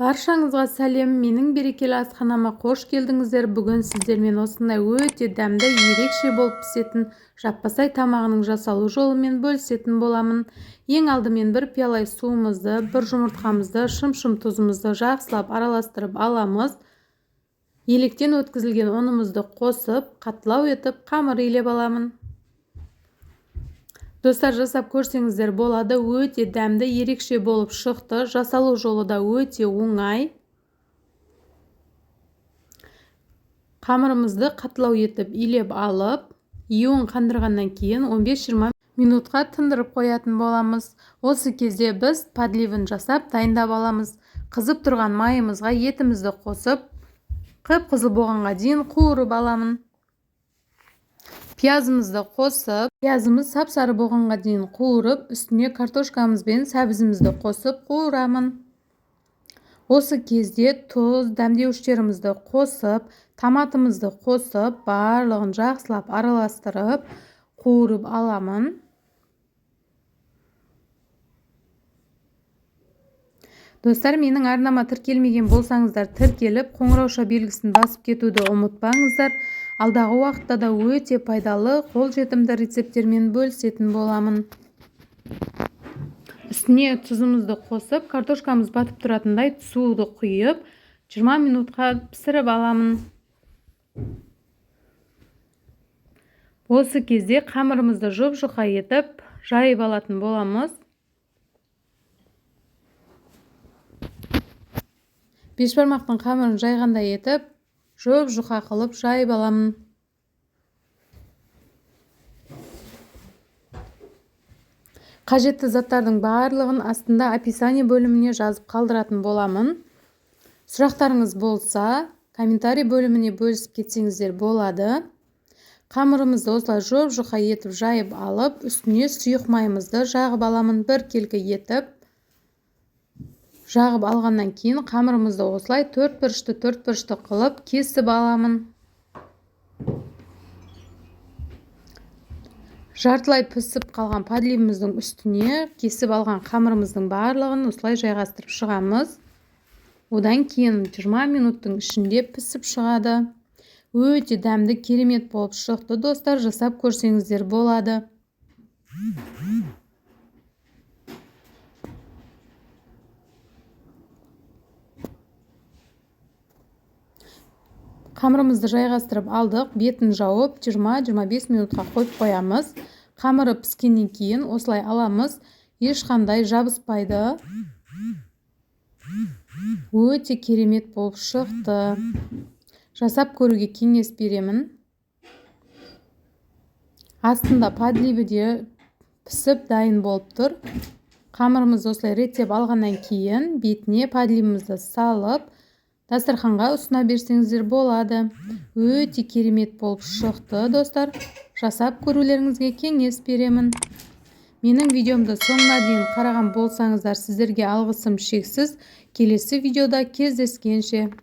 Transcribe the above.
Баршаңызға сәлем, менің берекелі асханама қош келдіңіздер. Бүгін сіздермен осындай өте дәмді, ерекше болып пісетін жаппасай тамағының жасалу жолымен бөлісетін боламын. Ең алдымен бір пиала суымызды, бір жұмыртқамызды, шым-шым тұзымызды жақсылап араластырып аламыз. Електен өткізілген ұнымызды қосып, қаттылау етіп қамыр илеп аламын. Достар, жасап көрсеңіздер болады, өте дәмді, ерекше болып шықты. Жасалу жолы да өте оңай. Қамырымызды қаттылау етіп илеп алып, иуін қандырғаннан кейін 15-20 минутқа тындырып қоятын боламыз. Осы кезде біз подливін жасап дайындап аламыз. Қызып тұрған майымызға етімізді қосып, қып-қызыл болғанға дейін қуырып аламын. Пиязымызды қосып, пиязымыз сап-сары болғанға дейін қуырып, үстіне картошкамыз бен сәбізімізді қосып қуырамын. Осы кезде тұз, дәмдеуіштерімізді қосып, томатымызды қосып, барлығын жақсылап араластырып, қуырып аламын. Достар, менің арнама тіркелмеген болсаңыздар, тіркеліп, қоңырауша белгісін басып кетуді ұмытпаңыздар. Алдағы уақытта да өте пайдалы, қолжетімді рецепттермен бөлісетін боламын. Үстіне тұзымызды қосып, картошкамыз батып тұратындай суды құйып, 20 минутқа пісіріп аламын. Осы кезде қамырымызды жұп-жұқа етіп жайып алатын боламыз. Бешбармақтың қамырын жайғандай етіп, жұп-жұқа қылып жайып аламын. Қажетті заттардың барлығын астында описание бөліміне жазып қалдыратын боламын. Сұрақтарыңыз болса, комментарий бөліміне бөлісіп кетсеңіздер болады. Қамырымызды осылай жұп-жұқа етіп жайып алып, үстіне сұйық майымызды жағып аламын, бір келкі етіп. Жағып алғаннан кейін қамырымызды осылай төрт бұрышты, төрт бұрышты қылып кесіп аламын. Жартылай пісіп қалған подливіміздің үстіне кесіп алған қамырымыздың барлығын осылай жайғастырып шығамыз. Одан кейін 20 минуттың ішінде пісіп шығады. Өте дәмді, керемет болып шықты, достар, жасап көрсеңіздер болады. Қамырымызды жайғастырып алдық, бетін жауып 20-25 минутқа қойып қоямыз. Қамыры піскеннен кейін осылай аламыз, ешқандай жабыспайды. Өте керемет болып шықты. Жасап көруге кеңес беремін. Астында подливі де пісіп дайын болып тұр. Қамырымызды осылай реттеп алғаннан кейін бетіне подливімізді салып, дастарханға ұсына берсеңіздер болады. Өте керемет болып шықты, достар. Жасап көрулеріңізге кеңес беремін. Менің видеомды соңына дейін қараған болсаңыздар, сіздерге алғысым шексіз. Келесі видеода кездескенше.